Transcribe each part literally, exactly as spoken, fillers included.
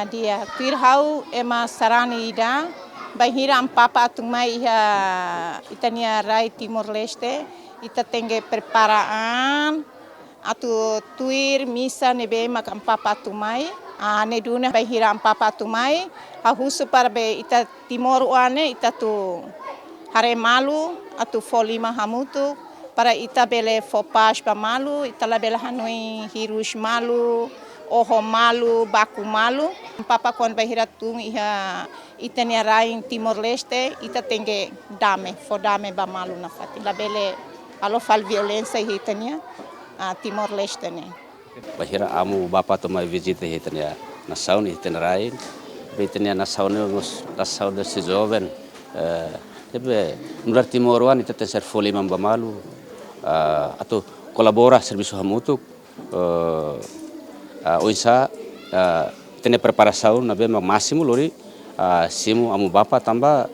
Di'ak, tuir ha'u ema sarani ida, bainhira Amu Papa atu mai iha ita-nia rai Timor-Leste, ita tenke prepara an atu tuir misa ne'ebé mak Amu Papa atu mai. Ah, ne'e duni bainhira Amu Papa atu mai, ha'u husu para be ita timoroan ne'e ita atu haree malu, atu fó liman hamutuk, para ita bele fó pás ba malu, ita labele hanoin hirus malu, oho malu, baku malu. Amu Papa kuandu bainhira tun iha ita-nia rain Timor-Leste, ita tenke dame, fó dame ba malu nafatin. Labele halo fali violénsia iha ita-nia, ah, Timor-Leste ne'e. Bainhira Amu Papa atu mai vizita iha ita-nia nasaun, iha ita-nia rain, be ita-nia nasaun ne'e mós nasaun ne'e sei joven, eh, ne'ebé nu'udar timoroan ita tenke fó liman ba malu, ah, atu kolabora servisu hamutuk, eh, ah, oinsá, ah, ita-nia preparasaun ne'ebé mak másimu lori, ah, simu Amu Papa tanba,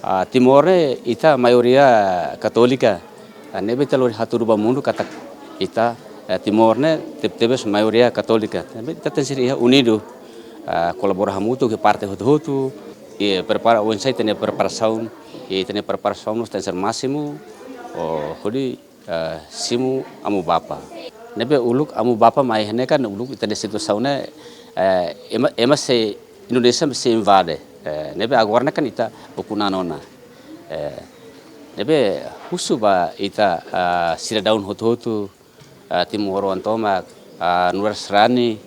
ah, Timor ne'e ita maioria katólika. Ah, ne'ebé ita lori hatudu ba mundu katak ita, eh, Timor ne'e teb-tebes maioria katólika. Ne'ebé ita tenke iha unidu, ah, kolabora hamutuk ho parte hotu-hotu, i prepara oinsá ita-nia preparasaun, i ita-nia preparasaun mós tenke másimu, oh, hodi, eh, simu Amu Papa. Ne'ebé uluk Amu Papa mai iha ne'e kan uluk ita-nia situasaun ne'e, eh, ema, ema sei Indonézia sei invade. Eh, ne'ebé agora ne'e kan ita ukun-an ona. Eh, ne'ebé husu ba ita, eh, sidadaun hotu-hotu, eh, timoroan tomak, eh, nu'udar sarani,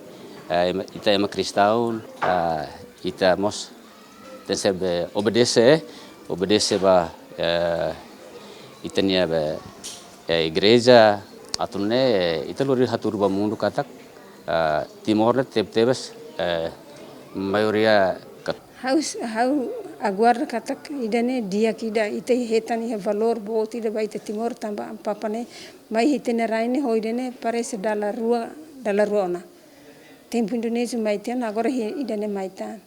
eh, ema, ita ema kristaun, eh, ita mós tenke be obedese, obedese ba, eh, ita-nia be, eh, igreja, atu nune'e, eh, ita lori hatudu ba mundu katak, eh, Timor ne'e teb-tebes, eh, maioria kat- Ha'u, ha'u aguarda katak ida-ne'e di'ak ida, ita hetan iha valór boot ida ba ita Timor tanba Amu Papa ne'e mai iha ita-nia rain ne'e ho ida-ne'e parese dala rua, dala rua ona. Tempu Indonézia mai tiha ona, agora iha ida-ne'e mai tan.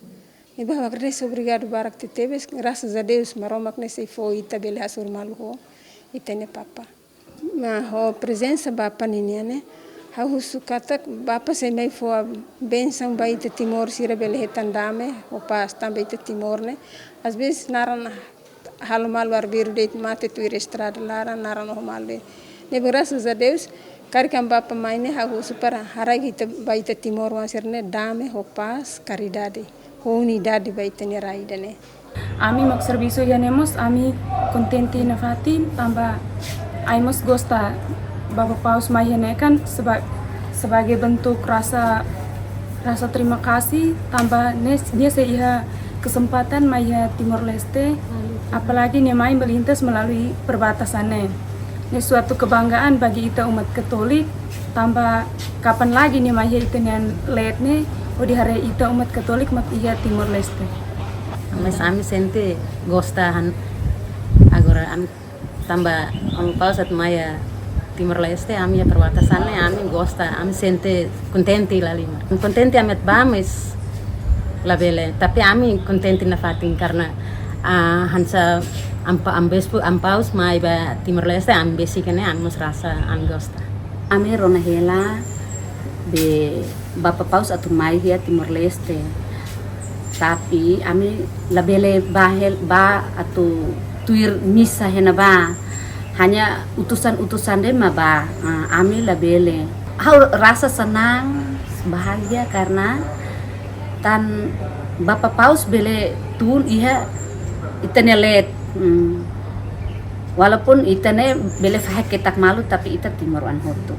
Ne'ebé ha'u agradese, obrigadu barak tebetebes, graças a Deus, Maromak ne'e sei fó ita bele hasoru malu ho ita-nia Papa. Mas ho prezensa Papa ninian ne'e, ha'u husu katak Papa sei mai fó bensaun ba ita Timor sira bele hetan dame ho pás tanba ita Timor ne'e. Às vezes naran halo malu arbiru de'it, mate tuir estrada laran, naran oho malu de'it. Ne'ebé graças a Deus, karik Amu Papa mai ne'e ha'u husu para haraik ita ba ita timoroan sira-ne'e dame ho pás, karidade ho unidade ba ita-nia rai ida-ne'e. Ami mak servisu iha ne'e mós ami kontente nafatin tanba ami mós gosta Papa Paus mai iha ne'e kan seba-, sebagai bentuk rasa, rasa terima kasih tanba nia, nia sei iha kesempatan mai iha Timor-Leste, apalagi nia mai melintas melalui perbatasan ne'e. Ne'e suatu kebanggaan bagi ita umat Katolik, tanba kapan lagi nia mai iha ita-nia leet ne'e, hodi haree ita umat Katolik mak iha Timor-Leste. Mas ami sente gosta han agora ami tanba Amu Paus atu mai iha Timor-Leste, ami iha perbatasan ne'e, ami gosta, ami sente kontente lahalimar. Kontente ami atu bá, mas labele. Tapi ami kontente nafatin karena, ah, hanesan Amu Pa-, Amu Bispu, Amu Paus mai ba Timor-Leste, ami besik ne'e, ami mós rasa, ami gosta. Ami rona hela be Papa Paus atu mai iha Timor-Leste. Tapi ami labele bá hel-, bá atu tuir misa iha ne'ebá. Hanya utusan-utusan de'it mak bá. Ah, ami labele. Ha'u rasa senang, bahagia karena tan Papa Paus bele tun iha ita-nia leet. Hmm. Walaupun ita ne'e bele fahe ketak malu, tapi ita timoroan hotu.